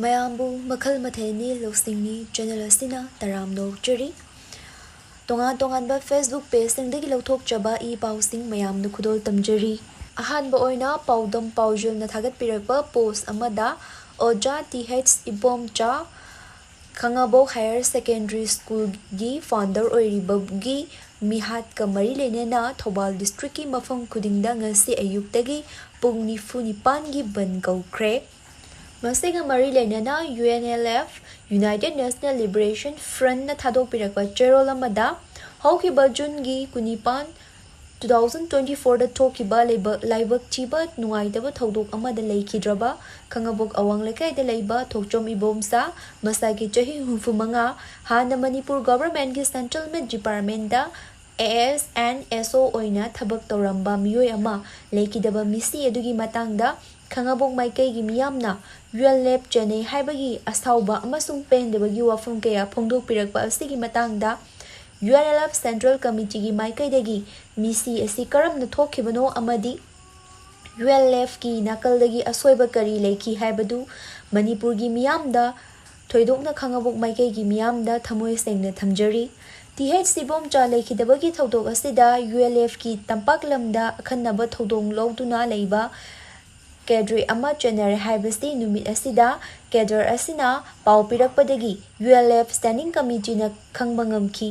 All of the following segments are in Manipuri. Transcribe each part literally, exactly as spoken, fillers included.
ꯃꯌꯥꯝꯕꯨ ꯃꯈꯜ ꯃꯊꯦꯜꯅꯤ ꯂꯧꯁꯤꯡꯅꯤ ꯆꯦꯅꯦꯜ ꯑꯁꯤꯅ ꯇꯔꯥꯝꯅ ꯑꯣꯛꯆꯔꯤ꯫ ꯇꯣꯉꯥꯟ ꯇꯣꯉꯥꯟꯕ Facebook pageꯁꯤꯡꯗꯒꯤ ꯂꯧꯊꯣꯛꯆꯕ ꯏ ꯄꯥꯎꯁꯤꯡ ꯃꯌꯥꯝꯗ ꯈꯨꯗꯣꯜ ꯇꯝꯖꯔꯤ꯫ ꯑꯍꯥꯟꯕ ꯑꯣꯏꯅ ꯄꯥꯎꯗꯝ ꯄꯥꯎꯖꯦꯜꯅ ꯊꯥꯒꯠꯄꯤꯔꯛꯄ post ꯑꯃꯗ ꯑꯣꯖꯥ T H Ibomcha, Khangabok Higher Secondary Schoolꯒꯤ founder ꯑꯣꯏꯔꯤꯕꯒꯤ ꯃꯤꯍꯥꯠꯀ ꯃꯔꯤ ꯂꯩꯅꯅ ꯊꯧꯕꯥꯜ districtꯀꯤ ꯃꯐꯝ ꯈꯨꯗꯤꯡꯗ ꯉꯁꯤ ꯑꯌꯨꯛꯇꯒꯤ ꯄꯨꯡ ꯅꯤꯐꯨ ꯅꯤꯄꯥꯟꯒꯤ ꯕꯟ ꯀꯧꯈ꯭ꯔꯦ꯫ ꯃꯁꯤꯒ ꯃꯔꯤ ꯂꯩꯅꯅ U N L F, United National Liberation Frontꯅ ꯊꯥꯗꯣꯛꯄꯤꯔꯛꯄ ꯆꯦꯔꯣꯜ ꯑꯃꯗ, ꯍꯧꯈꯤꯕ ꯖꯨꯟꯒꯤ ꯀꯨꯟꯅꯤꯄꯥꯟ, two thousand twenty fourꯗ ꯊꯣꯛꯈꯤꯕ ꯂꯩꯕ-, ꯂꯥꯏꯕꯛ ꯊꯤꯕ ꯅꯨꯡꯉꯥꯏꯇꯕ ꯊꯧꯗꯣꯛ ꯑꯃꯗ ꯂꯩꯈꯤꯗ꯭ꯔꯕ ꯈꯥꯉꯕꯣꯛ ꯑꯋꯥꯡ ꯂꯩꯀꯥꯏꯗ ꯂꯩꯕ ꯊꯣꯛꯆꯣꯝ ꯏꯕꯣꯝꯆꯥ, ꯃꯁꯥꯒꯤ ꯆꯍꯤ ꯍꯨꯝꯐꯨ ꯃꯉꯥ, ꯍꯥꯟꯅ Manipur governmentꯀꯤ Central Met Departmentꯇ A S and S O ꯑꯣꯏꯅ ꯊꯕꯛ ꯇꯧꯔꯝꯕ ꯃꯤꯑꯣꯏ ꯑꯃ ꯂꯩꯈꯤꯗꯕ ꯃꯤꯁꯤ ꯑꯗꯨꯒꯤ ꯃꯇꯥꯡꯗ ꯈꯥꯉꯕꯣꯛ ꯃꯥꯏꯀꯩꯒꯤ ꯃꯤꯌꯥꯝꯅ ꯌꯨ ꯑꯦꯜ ꯑꯦꯐ ꯆꯦꯟꯅꯩ ꯍꯥꯏꯕꯒꯤ ꯑꯁꯥꯎꯕ ꯑꯃꯁꯨꯡ ꯄꯦꯟꯗꯕꯒꯤ ꯋꯥꯐꯝ ꯀꯌꯥ ꯐꯣꯡꯗꯣꯛꯄꯤꯔꯛꯄ ꯑꯁꯤꯒꯤ ꯃꯇꯥꯡꯗ U L L F Central Committeeꯒꯤ ꯃꯥꯏꯀꯩꯗꯒꯤ ꯃꯤꯁꯤ ꯑꯁꯤ ꯀꯔꯝꯅ ꯊꯣꯛꯈꯤꯕꯅꯣ ꯑꯃꯗꯤ ꯌꯨ ꯑꯦꯜ ꯑꯦꯐꯀꯤ ꯅꯥꯀꯜꯗꯒꯤ ꯑꯁꯣꯏꯕ ꯀꯔꯤ ꯂꯩꯈꯤ ꯍꯥꯏꯕꯗꯨ ꯃꯅꯤꯄꯨꯔꯒꯤ ꯃꯤꯌꯥꯝꯗ, ꯊꯣꯏꯗꯣꯛꯅ ꯈꯥꯉꯕꯣꯛ ꯃꯥꯏꯀꯩꯒꯤ ꯃꯤꯌꯥꯝꯗ ꯊꯃꯣꯏ ꯁꯦꯡꯅ ꯊꯝꯖꯔꯤ꯫ ꯇꯤ ꯍꯩꯆ ꯏꯕꯣꯝꯆꯥ ꯂꯩꯈꯤꯗꯕꯒꯤ ꯊꯧꯗꯣꯛ ꯑꯁꯤꯗ ꯌꯨ ꯑꯦꯜ ꯑꯦꯐꯀꯤ ꯇꯝꯄꯥꯛ ꯂꯝꯗ ꯑꯈꯟꯅꯕ ꯊꯧꯗꯣꯡ ꯂꯧꯗꯨꯅ ꯂꯩꯕ cadre ꯑꯃ ꯆꯦꯟꯅꯔꯦ ꯍꯥꯏꯕꯁꯤ ꯅꯨꯃꯤꯠ ꯑꯁꯤꯗ cadre ꯑꯁꯤꯅ ꯄꯥꯎ ꯄꯤꯔꯛꯄꯗꯒꯤ ꯌꯨ ꯑꯦꯜ ꯑꯦꯐ Standing Committeeꯅ ꯈꯪꯕ ꯉꯝꯈꯤ꯫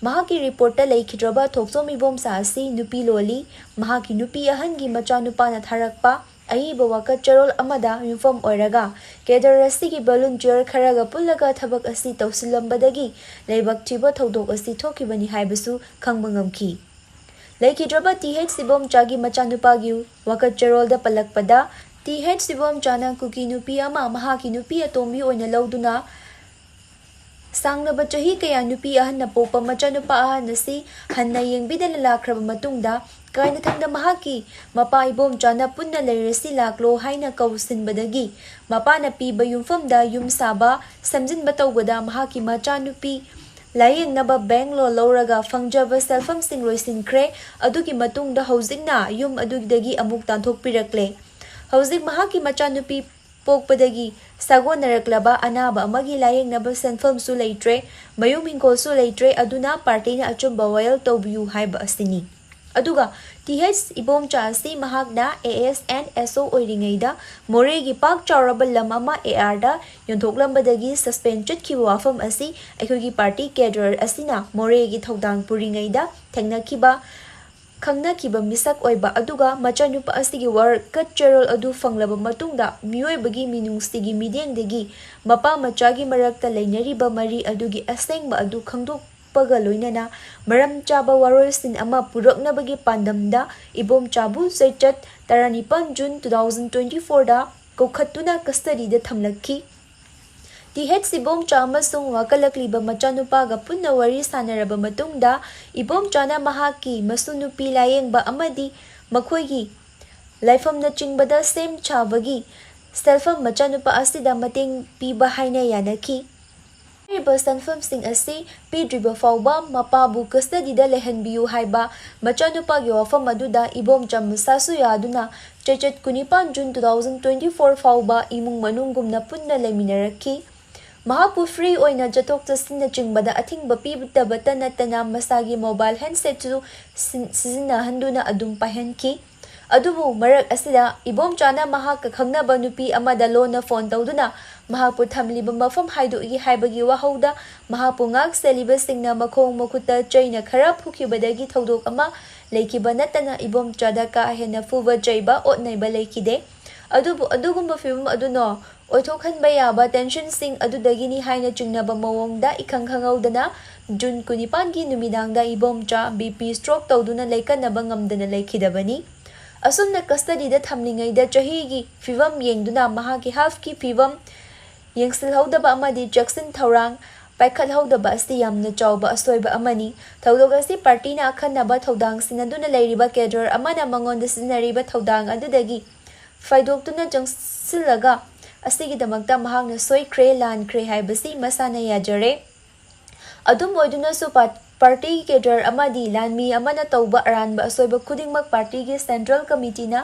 ꯃꯍꯥꯛꯀꯤ reportꯇ ꯂꯩꯈꯤꯗ꯭ꯔꯕ ꯊꯣꯛꯆꯣꯝ ꯏꯕꯣꯝꯆꯥ ꯑꯁꯤ ꯅꯨꯄꯤ ꯂꯣꯜꯂꯤ꯫ ꯃꯍꯥꯛꯀꯤ ꯅꯨꯄꯤ ꯑꯍꯟꯒꯤ ꯃꯆꯥꯅꯨꯄꯥꯅ ꯊꯥꯔꯛꯄ ꯑꯏꯕ ꯋꯥꯀꯠ ꯆꯔꯣꯜ ꯑꯃꯗ ꯌꯨꯝꯐꯝ ꯑꯣꯏꯔꯒ cadre ꯑꯁꯤꯒꯤ volunteer ꯈꯔꯒ ꯄꯨꯜꯂꯒ ꯊꯕꯛ ꯑꯁꯤ ꯇꯧꯁꯤꯜꯂꯝꯕꯗꯒꯤ ꯂꯥꯏꯕꯛ ꯊꯤꯕ ꯊꯧꯗꯣꯛ ꯑꯁꯤ ꯊꯣꯛꯈꯤꯕꯅꯤ ꯍꯥꯏꯕꯁꯨ ꯈꯪꯕ ꯉꯝꯈꯤ꯫ ꯂꯩꯈꯤꯗ꯭ꯔꯕ ꯇꯤ ꯍꯩꯆ ꯏꯕꯣꯝꯆꯥꯒꯤ ꯃꯆꯥꯅꯨꯄꯥꯒꯤ ꯋꯥꯀꯠ ꯆꯔꯣꯜꯗ ꯄꯜꯂꯛꯄꯗ, ꯇꯤ ꯍꯩꯆ ꯏꯕꯣꯝꯆꯥꯅ ꯀꯨꯀꯤ ꯅꯨꯄꯤ ꯑꯃ ꯃꯍꯥꯛꯀꯤ ꯅꯨꯄꯤ ꯑꯇꯣꯝꯕꯤ ꯑꯣꯏꯅ ꯂꯧꯗꯨꯅ ꯁꯥꯡꯂꯕ ꯆꯍꯤ ꯀꯌꯥ ꯅꯨꯄꯤ ꯑꯍꯟꯅ ꯄꯣꯛꯄ ꯃꯆꯥꯅꯨꯄꯥ ꯑꯍꯟ ꯑꯁꯤ ꯍꯟꯅ ꯌꯦꯡꯕꯤꯗꯅ ꯂꯥꯛꯈ꯭ꯔꯕ ꯃꯇꯨꯡꯗ, ꯀꯥꯏꯅꯊꯪꯗ ꯃꯍꯥꯛꯀꯤ ꯃꯄꯥ ꯏꯕꯣꯝꯆꯥꯅ ꯄꯨꯟꯅ ꯂꯩꯔꯁꯤ ꯂꯥꯛꯂꯣ ꯍꯥꯏꯅ ꯀꯧꯁꯤꯟꯕꯗꯒꯤ, ꯃꯄꯥꯅ ꯄꯤꯕ ꯌꯨꯝꯐꯝꯗ ꯌꯨꯝ ꯁꯥꯕ, ꯁꯦꯝꯖꯤꯟꯕ ꯇꯧꯕꯗ ꯃꯍꯥꯛꯀꯤ ꯃꯆꯥꯅꯨꯄꯤ ꯂꯥꯌꯦꯡꯅꯕ bank loan ꯂꯧꯔꯒ ꯐꯪꯖꯕ ꯁꯦꯜꯐꯝꯁꯤꯡ ꯂꯣꯏꯁꯤꯟꯈ꯭ꯔꯦ꯫ ꯑꯗꯨꯒꯤ ꯃꯇꯨꯡꯗ ꯍꯧꯖꯤꯛꯅ ꯌꯨꯝ ꯑꯗꯨꯗꯒꯤ ꯑꯃꯨꯛ ꯇꯥꯟꯊꯣꯛꯄꯤꯔꯛꯂꯦ꯫ ꯍꯧꯖꯤꯛ ꯃꯍꯥꯛꯀꯤ ꯃꯆꯥꯅꯨꯄꯤ ꯄꯣꯛꯄꯗꯒꯤ ꯁꯥꯒꯣꯟꯅꯔꯛꯂꯕ ꯑꯅꯥꯕ ꯑꯃꯒꯤ ꯂꯥꯌꯦꯡꯅꯕ ꯁꯦꯟꯐꯝꯁꯨ ꯂꯩꯇ꯭ꯔꯦ, ꯃꯌꯨꯝ ꯍꯤꯡꯒꯣꯜꯁꯨ ꯂꯩꯇ꯭ꯔꯦ, ꯑꯗꯨꯅ ꯄꯥꯔꯇꯤꯅ ꯑꯆꯨꯝꯕ ꯋꯥꯌꯦꯜ ꯇꯧꯕꯤꯌꯨ ꯍꯥꯏꯕ ꯑꯁꯤꯅꯤ꯫ ꯑꯗꯨꯒ ꯇꯤ ꯍꯩꯆ ꯏꯕꯣꯝꯆꯥ ꯑꯁꯤ ꯃꯍꯥꯛꯅ ꯑꯦ ꯑꯦꯁ ꯑꯦꯟ ꯑꯦꯁ ꯑꯣ ꯑꯣꯏꯔꯤꯉꯩꯗ ꯃꯣꯔꯦꯒꯤ ꯄꯥꯛ ꯆꯥꯎꯔꯕ ꯂꯝ ꯑꯃ ꯑꯦ ꯑꯥꯔꯗ ꯌꯣꯟꯊꯣꯛꯂꯝꯕꯗꯒꯤ ꯁꯁꯄꯦꯟ ꯆꯠꯈꯤꯕ ꯋꯥꯐꯝ ꯑꯁꯤ ꯑꯩꯈꯣꯏꯒꯤ ꯄꯥꯔꯇꯤ ꯀꯦꯗꯔ ꯑꯁꯤꯅ ꯃꯣꯔꯦꯒꯤ ꯊꯧꯗꯥꯡ ꯄꯨꯔꯤꯉꯩꯗ ꯊꯦꯡꯅꯈꯤꯕ, ꯈꯪꯅꯈꯤꯕ ꯃꯤꯁꯛ ꯑꯣꯏꯕ ꯑꯗꯨꯒ ꯃꯆꯥꯅꯨꯄꯥ ꯑꯁꯤꯒꯤ ꯋꯥꯔꯀꯠ ꯆꯦꯔꯣꯜ ꯑꯗꯨ ꯐꯪꯂꯕ ꯃꯇꯨꯡꯗ ꯃꯤꯑꯣꯏꯕꯒꯤ ꯃꯤꯅꯨꯡꯁꯤꯒꯤ ꯃꯤꯠꯌꯦꯡꯗꯒꯤ ꯃꯄꯥ ꯃꯆꯥꯒꯤ ꯃꯔꯛꯇ ꯂꯩꯅꯔꯤꯕ ꯃꯔꯤ ꯑꯗꯨꯒꯤ ꯑꯁꯦꯡꯕ ꯑꯗꯨ ꯈꯪꯗꯣꯛꯄꯒ ꯂꯣꯏꯅꯅ ꯃꯔꯝ ꯆꯥꯕ ꯋꯥꯔꯣꯜꯁꯤꯟ ꯑꯃ ꯄꯨꯔꯛꯅꯕꯒꯤ ꯄꯥꯟꯗꯝꯗ ꯏꯕꯣꯝꯆꯥꯕꯨ ꯆꯩꯆꯠ ꯇꯔꯥꯅꯤꯄꯥꯟ ꯖꯨꯟ two thousand twenty fourꯗ ꯀꯧꯈꯠꯇꯨꯅ ꯀꯁꯇꯗꯤꯗ ꯊꯝꯂꯛꯈꯤ꯫ ꯇꯤ ꯍꯩꯆ ꯏꯕꯣꯝꯆꯥ ꯑꯃꯁꯨꯡ ꯋꯥꯀꯠꯂꯛꯂꯤꯕ ꯃꯆꯥꯅꯨꯄꯥꯒ ꯄꯨꯟꯅ ꯋꯥꯔꯤ ꯁꯥꯟꯅꯔꯕ ꯃꯇꯨꯡꯗ ꯏꯕꯣꯝꯆꯥꯅ ꯃꯍꯥꯛꯀꯤ ꯃꯁꯨ ꯅꯨꯄꯤ ꯂꯥꯌꯦꯡꯕ ꯑꯃꯗꯤ ꯃꯈꯣꯏꯒꯤ ꯂꯥꯏꯐꯝꯅꯆꯤꯡꯕꯗ ꯁꯦꯝ ꯁꯥꯕꯒꯤ ꯁꯦꯜꯐꯝ ꯃꯆꯥꯅꯨꯄꯥ ꯑꯁꯤꯗ ꯃꯇꯦꯡ ꯄꯤꯕ ꯍꯥꯏꯅ ꯌꯥꯅꯈꯤ꯫ ꯍꯥꯏꯔꯤꯕ ꯁꯦꯟꯐꯝꯁꯤꯡ ꯑꯁꯤ ꯄꯤꯗ꯭ꯔꯤꯕ ꯐꯥꯎꯕ ꯃꯄꯥꯕꯨ ꯀꯁꯇꯗꯤꯗ ꯂꯩꯍꯟꯕꯤꯌꯨ ꯍꯥꯏꯕ ꯃꯆꯥꯅꯨꯄꯥꯒꯤ ꯋꯥꯐꯝ ꯑꯗꯨꯗ ꯏꯕꯣꯝꯆꯥ ꯃꯁꯥꯁꯨ ꯌꯥꯗꯨꯅ ꯆꯩꯆꯠ ꯀꯨꯟꯅꯤꯄꯥꯟ June two thousand twenty four ꯐꯥꯎꯕ ꯏꯃꯨꯡ ꯃꯅꯨꯡꯒꯨꯝꯅ ꯄꯨꯟꯅ ꯂꯩꯃꯤꯟꯅꯔꯛꯈꯤ꯫ ꯃꯍꯥꯛꯄꯨ ꯐ꯭ꯔꯤ ꯑꯣꯏꯅ ꯆꯠꯊꯣꯛ ꯆꯠꯁꯤꯟꯅꯆꯤꯡꯕꯗ ꯑꯊꯤꯡꯕ ꯄꯤꯗꯕꯇ ꯅꯠꯇꯅ ꯃꯁꯥꯒꯤ ꯃꯣꯕꯥꯏꯜ ꯍꯦꯟꯁꯦꯠꯁꯨ ꯁꯤꯟ-, ꯁꯤꯖꯤꯟꯅꯍꯟꯗꯨꯅ ꯑꯗꯨꯝ ꯄꯥꯏꯍꯟꯈꯤ꯫ ꯑꯗꯨꯕꯨ ꯃꯔꯛ ꯑꯁꯤꯗ ꯏꯕꯣꯝꯆꯥꯅ ꯃꯍꯥꯛꯀ ꯈꯪꯅꯕ ꯅꯨꯄꯤ ꯑꯃꯗ ꯂꯣꯟꯅ ꯐꯣꯟ ꯇꯧꯗꯨꯅ ꯃꯍꯥꯛꯄꯨ ꯊꯝꯂꯤꯕ ꯃꯐꯝ ꯍꯥꯏꯗꯣꯛꯏ ꯍꯥꯏꯕꯒꯤ ꯋꯥꯍꯧꯗ ꯃꯍꯥꯛꯄꯨ ꯉꯥꯛ ꯁꯦꯜꯂꯤꯕꯁꯤꯡꯅ ꯃꯈꯣꯡ ꯃꯈꯨꯠꯇ ꯆꯩꯅ ꯈꯔ ꯐꯨꯈꯤꯕꯗꯒꯤ ꯊꯧꯗꯣꯛ ꯑꯃ ꯂꯩꯈꯤꯕ ꯅꯠꯇꯅ ꯏꯕꯣꯝꯆꯥꯗ ꯀꯥ ꯍꯦꯟꯅ ꯐꯨꯕ ꯆꯩꯕ ꯑꯣꯠ ꯅꯩꯕ ꯂꯩꯈꯤꯗꯦ꯫ ꯑꯗꯨꯕꯨ ꯑꯗꯨꯒꯨꯝꯕ ꯐꯤꯕꯝ ꯑꯗꯨꯅ ꯑꯣꯏꯊꯣꯛꯍꯟꯕ ꯌꯥꯕ ꯇꯦꯟꯁꯟꯁꯤꯡ ꯑꯗꯨꯗꯒꯤꯅꯤ ꯍꯥꯏꯅ ꯆꯤꯡꯅꯕ ꯃꯑꯣꯡꯗ ꯏꯈꯪ ꯈꯪꯍꯧꯗꯅ ꯖꯨꯟ ꯀꯨꯟꯅꯤꯄꯥꯟꯒꯤ ꯅꯨꯃꯤꯗꯥꯡꯗ ꯏꯕꯣꯝꯆꯥ ꯕꯤ ꯄꯤ ꯁ꯭ꯇ꯭ꯔꯣꯛ ꯇꯧꯗꯨꯅ ꯂꯩꯀꯠꯅꯕ ꯉꯝꯗꯅ ꯂꯩꯈꯤꯗꯕꯅꯤ꯫ ꯑꯁꯨꯝꯅ ꯀꯁꯇꯗꯤꯗ ꯊꯝꯂꯤꯉꯩꯗ ꯆꯍꯤꯒꯤ ꯐꯤꯕꯝ ꯌꯦꯡꯗꯨꯅ ꯃꯍꯥꯛꯀꯤ ꯍꯦꯜꯊꯀꯤ ꯐꯤꯕꯝ ꯌꯦꯡꯁꯤꯜꯍꯧꯗꯕ ꯑꯃꯗꯤ ꯆꯦꯛꯁꯤꯟ ꯊꯧꯔꯥꯡ ꯄꯥꯏꯈꯠꯍꯧꯗꯕ ꯑꯁꯤ ꯌꯥꯝꯅ ꯆꯥꯎꯕ ꯑꯁꯣꯏꯕ ꯑꯃꯅꯤ꯫ ꯊꯧꯗꯣꯛ ꯑꯁꯤ ꯄꯥꯔꯇꯤꯅ ꯑꯈꯟꯅꯕ ꯊꯧꯗꯥꯡ ꯁꯤꯟꯅꯗꯨꯅ ꯂꯩꯔꯤꯕ ꯀꯦꯗꯔ ꯑꯃꯅ ꯃꯉꯣꯟꯗ ꯁꯤꯖꯤꯟꯅꯔꯤꯕ ꯊꯧꯗꯥꯡ ꯑꯗꯨꯗꯒꯤ ꯐꯥꯏꯗꯣꯛꯇꯨꯅ ꯆꯪꯁꯤꯜꯂꯒ ꯑꯁꯤꯒꯤꯗꯃꯛꯇ ꯃꯍꯥꯛꯅ ꯁꯣꯏꯈ꯭ꯔꯦ, ꯂꯥꯟꯈ꯭ꯔꯦ ꯍꯥꯏꯕꯁꯤ ꯃꯁꯥꯅ ꯌꯥꯖꯔꯦ꯫ ꯑꯗꯨꯝ ꯑꯣꯏꯗꯨꯅꯁꯨ ꯄꯥ-, ꯄꯥꯔꯇꯤ ꯀꯦꯗꯔ ꯑꯃꯗꯤ ꯂꯥꯟꯃꯤ ꯑꯃꯅ ꯇꯧꯕ ꯑꯔꯥꯟꯕ ꯑꯁꯣꯏꯕ ꯈꯨꯗꯤꯡꯃꯛ ꯄꯥꯔꯇꯤꯒꯤ ꯁꯦꯟꯇ꯭ꯔꯦꯜ ꯀꯃꯤꯇꯤꯅ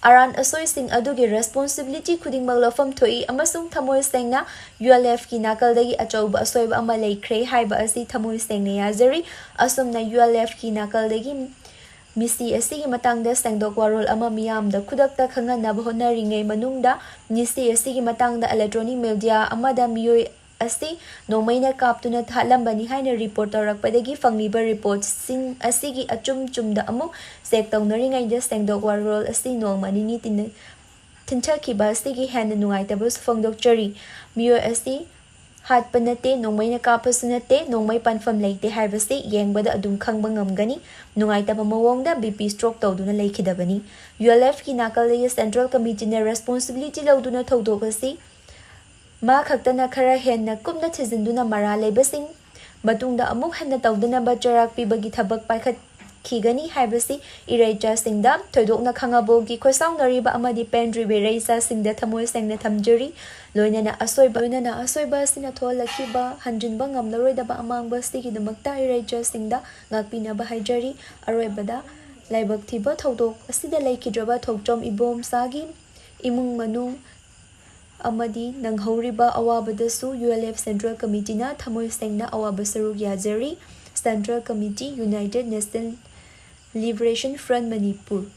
ꯑꯔꯥꯟ ꯑꯁꯣꯏꯁꯤꯡ ꯑꯗꯨꯒꯤ responsibility ꯈꯨꯗꯤꯡꯃꯛ ꯂꯧꯐꯝ ꯊꯣꯛꯏ ꯑꯃꯁꯨꯡ ꯊꯃꯣꯏ ꯁꯦꯡꯅ ULFꯀꯤ ꯅꯥꯀꯜꯗꯒꯤ ꯑꯆꯧꯕ ꯑꯁꯣꯏꯕ ꯑꯃ ꯂꯩꯈ꯭ꯔꯦ ꯍꯥꯏꯕ ꯑꯁꯤ ꯊꯃꯣꯏ ꯁꯦꯡꯅ ꯌꯥꯖꯔꯤ꯫ ꯑꯁꯨꯝꯅ ULFꯀꯤ ꯅꯥꯀꯜꯗꯒꯤ ꯃꯤꯁꯤ ꯑꯁꯤꯒꯤ ꯃꯇꯥꯡꯗ ꯁꯦꯡꯗꯣꯛ ꯋꯥꯔꯣꯜ ꯑꯃ ꯃꯤꯌꯥꯝꯗ ꯈꯨꯗꯛꯇ ꯈꯪꯍꯟꯅꯕ ꯍꯣꯠꯅꯔꯤꯉꯩ ꯃꯅꯨꯡꯗ, ꯃꯤꯁꯤ ꯑꯁꯤꯒꯤ ꯃꯇꯥꯡꯗ electronic media ꯑꯃꯗ ꯃꯤꯑꯣꯏ ꯑꯁꯤ ꯅꯣꯡꯃꯩꯅ ꯀꯥꯞꯇꯨꯅ ꯊꯥꯠꯂꯝꯕꯅꯤ ꯍꯥꯏꯅ report ꯇꯧꯔꯛꯄꯗꯒꯤ ꯐꯪꯂꯤꯕ reportꯁꯤꯡ ꯑꯁꯤꯒꯤ ꯑꯆꯨꯝ ꯆꯨꯝꯗ ꯑꯃꯨꯛ check ꯇꯧꯅꯔꯤꯉꯩꯗ ꯁꯦꯡꯗꯣꯛ ꯋꯥꯔꯣꯜ ꯑꯁꯤ ꯅꯣꯡꯃ ꯅꯤꯅꯤ ꯇꯤꯟꯅ-, ꯊꯤꯟꯊꯈꯤꯕ ꯑꯁꯤꯒꯤ ꯍꯦꯟꯅ ꯅꯨꯡꯉꯥꯏꯇꯕꯁꯨ ꯐꯣꯡꯗꯣꯛꯆꯔꯤ꯫ ꯃꯤꯑꯣꯏ ꯑꯁꯤ ꯍꯥꯠꯄ ꯅꯠꯇꯦ, ꯅꯣꯡꯃꯩꯅ ꯀꯥꯞꯄꯁꯨ ꯅꯠꯇꯦ, ꯅꯣꯡꯃꯩ ꯄꯥꯟꯐꯝ ꯂꯩꯇꯦ ꯍꯥꯏꯕꯁꯤ ꯌꯦꯡꯕꯗ ꯑꯗꯨꯝ ꯈꯪꯕ ꯉꯝꯒꯅꯤ꯫ ꯅꯨꯡꯉꯥꯏꯇꯕ ꯃꯑꯣꯡꯗ BP stroke ꯇꯧꯗꯨꯅ ꯂꯩꯈꯤꯗꯕꯅꯤ꯫ ULFꯀꯤ ꯅꯥꯀꯜꯗꯒꯤ Central Committeeꯅ responsibility ꯂꯧꯗꯨꯅ ꯊꯧꯗꯣꯛ ꯑꯁꯤ ꯃꯥ ꯈꯛꯇꯅ ꯈꯔ ꯍꯦꯟꯅ ꯀꯨꯞꯅ ꯊꯤꯖꯤꯟꯗꯨꯅ ꯃꯔꯥꯜ ꯂꯩꯕꯁꯤꯡ ꯃꯇꯨꯡꯗ ꯑꯃꯨꯛ ꯍꯟꯅ ꯇꯧꯗꯅꯕ ꯆꯩꯔꯥꯛ ꯄꯤꯕꯒꯤ ꯊꯕꯛ ꯄꯥꯏꯈꯠꯈꯤꯒꯅꯤ ꯍꯥꯏꯕꯁꯤ ꯏꯔꯩꯆꯥꯁꯤꯡꯗ ꯊꯣꯏꯗꯣꯛꯅ ꯈꯪꯍꯕꯒꯤ ꯈꯣꯏꯁꯥꯎꯅꯔꯤꯕ ꯑꯃꯗꯤ ꯄꯦꯟꯗ꯭ꯔꯤꯕ ꯏꯔꯩꯆꯥꯁꯤꯡꯗ ꯊꯃꯣꯏ ꯁꯦꯡꯅ ꯊꯝꯖꯔꯤ꯫ ꯂꯣꯏꯅꯅ ꯑꯁꯣꯏꯕ, ꯂꯣꯏꯅꯅ ꯑꯁꯣꯏꯕ ꯑꯁꯤꯅ ꯊꯣꯛꯍꯜꯂꯛꯈꯤꯕ ꯍꯟꯖꯤꯟꯕ ꯉꯝꯂꯔꯣꯏꯗꯕ ꯑꯃꯥꯡꯕ ꯑꯁꯤꯒꯤꯗꯃꯛꯇ ꯏꯔꯩꯆꯥꯁꯤꯡꯗ ꯉꯥꯛꯄꯤꯅꯕ ꯍꯥꯏꯖꯔꯤ꯫ ꯑꯔꯣꯏꯕꯗ, ꯂꯥꯏꯕꯛ ꯊꯤꯕ ꯊꯧꯗꯣꯛ ꯑꯁꯤꯗ ꯂꯩꯈꯤꯗ꯭ꯔꯕ ꯊꯣꯛꯆꯣꯝ ꯏꯕꯣꯝꯆꯥꯒꯤ ꯏꯃꯨꯡ ꯃꯅꯨꯡ ꯑꯃꯗꯤ ꯅꯪꯍꯧꯔꯤꯕ ꯑꯋꯥꯕꯗꯁꯨ ULF Central Committeeꯅ ꯊꯃꯣꯏ ꯁꯦꯡꯅ ꯑꯋꯥꯕ ꯁꯔꯨꯛ ꯌꯥꯖꯔꯤ꯫ Central Committee, United National Liberation Front, Manipur.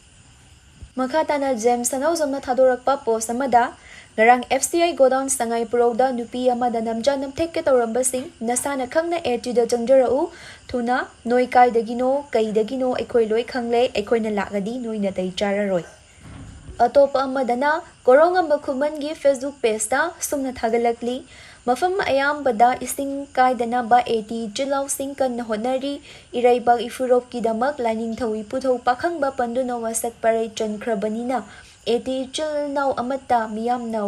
ꯃꯈꯥ ꯇꯥꯅ ꯖꯦꯝꯁ ꯁꯅꯥꯎꯖꯝꯅ ꯊꯥꯗꯣꯔꯛꯄ post ꯑꯃꯗ, ꯉꯔꯥꯡ FCI godown ꯁꯉꯥꯏ ꯄꯨꯔꯧꯗ ꯅꯨꯄꯤ ꯑꯃꯗ ꯅꯝꯖ ꯅꯝꯊꯦꯛꯀꯦ ꯇꯧꯔꯝꯕꯁꯤꯡ, ꯅꯁꯥꯅ ꯈꯪꯅ ATꯗ ꯆꯪꯖꯔꯛꯎ꯫ ꯊꯨꯅ, ꯅꯣꯏ ꯀꯥꯏꯗꯒꯤꯅꯣ, ꯀꯩꯗꯒꯤꯅꯣ, ꯑꯩꯈꯣꯏ ꯂꯣꯏ ꯈꯪꯂꯦ, ꯑꯩꯈꯣꯏꯅ ꯂꯥꯛꯂꯗꯤ ꯅꯣꯏ ꯅꯥꯇꯩ ꯆꯥꯔꯔꯣꯏ꯫ ꯑꯇꯣꯞꯄ ꯑꯃꯗꯅ, ꯀꯣꯔꯧꯉꯝꯕ ꯈꯨꯃꯟꯒꯤ Facebook pageꯇ ꯑꯁꯨꯝꯅ ꯊꯥꯒꯠꯂꯛꯂꯤ, ꯃꯐꯝ ꯑꯌꯥꯝꯕꯗ ꯏꯁꯤꯡ ꯀꯥꯏꯗꯅꯕ AT ꯏꯆꯤꯜ ꯏꯅꯥꯎꯁꯤꯡ ꯀꯟꯅ ꯍꯣꯠꯅꯔꯤ꯫ ꯏꯔꯩꯕꯥꯛ ꯏꯐꯨꯔꯣꯞꯀꯤꯗꯃꯛ ꯂꯥꯏꯅꯤꯡꯊꯧ ꯏꯄꯨꯊꯧ ꯄꯥꯈꯪꯕ ꯄꯟꯗꯨꯅ ꯋꯥꯁꯛ ꯄꯔꯩ ꯆꯟꯈ꯭ꯔꯕꯅꯤꯅ, AT ꯏꯆꯤꯜ ꯏꯅꯥꯎ ꯑꯃꯠꯇ ꯃꯤꯌꯥꯝꯅ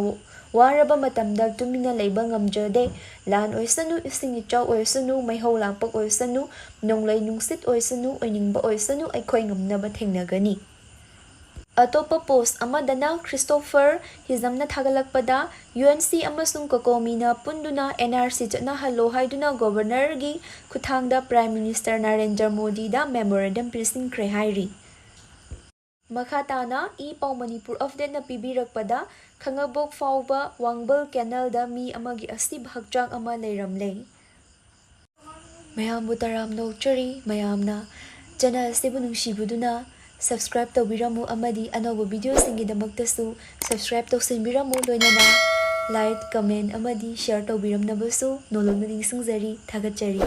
ꯋꯥꯔꯕ ꯃꯇꯝꯗ ꯇꯨꯃꯤꯟꯅ ꯂꯩꯕ ꯉꯝꯖꯗꯦ꯫ ꯂꯥꯟ ꯑꯣꯏꯁꯅꯨ, ꯏꯁꯤꯡ ꯏꯆꯥꯎ ꯑꯣꯏꯁꯅꯨ, ꯃꯩꯍꯧ ꯂꯥꯡꯄꯣꯛ ꯑꯣꯏꯁꯅꯨ, ꯅꯣꯡꯂꯩ ꯅꯨꯡꯁꯤꯠ ꯑꯣꯏꯁꯅꯨ, ꯑꯣꯏꯅꯤꯡꯕ ꯑꯣꯏꯁꯅꯨ, ꯑꯩꯈꯣꯏ ꯉꯝꯅꯕ ꯊꯦꯡꯅꯒꯅꯤ꯫ ꯑꯇꯣꯞꯄ post ꯑꯃꯗꯅ ꯈ꯭ꯔꯤꯁꯇꯣꯐꯔ ꯍꯤꯖꯝꯅ ꯊꯥꯒꯠꯂꯛꯄꯗ, UNC ꯑꯃꯁꯨꯡ ꯀꯣꯀꯣꯃꯤꯅ ꯄꯨꯟꯗꯨꯅ NRC ꯆꯠꯅꯍꯜꯂꯣ ꯍꯥꯏꯗꯨꯅ governorꯒꯤ ꯈꯨꯠꯊꯥꯡꯗ Prime Minister ꯅꯔꯦꯟꯗ꯭ꯔ ꯃꯣꯗꯤꯗ memorandum ꯄꯤꯁꯤꯟꯈ꯭ꯔꯦ ꯍꯥꯏꯔꯤ꯫ ꯃꯈꯥ ꯇꯥꯅ ꯏ ꯄꯥꯎ ꯃꯅꯤꯄꯨꯔ ꯑꯞꯗꯦꯠꯅ ꯄꯤꯕꯤꯔꯛꯄꯗ, ꯈꯥꯉꯕꯣꯛ ꯐꯥꯎꯕ ꯋꯥꯡꯕꯜ ꯀꯦꯅꯦꯜꯗ ꯃꯤ ꯑꯃꯒꯤ ꯑꯁꯤꯕ ꯍꯛꯆꯥꯡ ꯑꯃ ꯂꯩꯔꯝꯂꯦ꯫ ꯃꯌꯥꯝꯕꯨ ꯇꯔꯥꯝꯅ ꯑꯣꯛꯆꯔꯤ꯫ ꯃꯌꯥꯝꯅ ꯆꯦꯅꯦꯜ ꯑꯁꯤꯕꯨ ꯅꯨꯡꯁꯤꯕꯤꯗꯨꯅ ꯁꯕꯁꯀ꯭ꯔꯥꯏꯕ ꯇꯧꯕꯤꯔꯝꯃꯨ ꯑꯃꯗꯤ ꯑꯅꯧꯕ ꯚꯤꯗꯤꯑꯣꯁꯤꯡꯒꯤꯗꯃꯛꯇꯁꯨ ꯁꯕꯁꯀ꯭ꯔꯥꯏꯕ ꯇꯧꯁꯤꯟꯕꯤꯔꯝꯃꯨ, ꯂꯣꯏꯅꯅ ꯂꯥꯏꯛ, ꯀꯃꯦꯟ ꯑꯃꯗꯤ ꯁꯤꯌꯔ ꯇꯧꯕꯤꯔꯝꯅꯕꯁꯨ ꯅꯣꯂꯨꯛꯅ ꯅꯤꯡꯁꯤꯡꯖꯔꯤ꯫ ꯊꯥꯒꯠꯆꯔꯤ꯫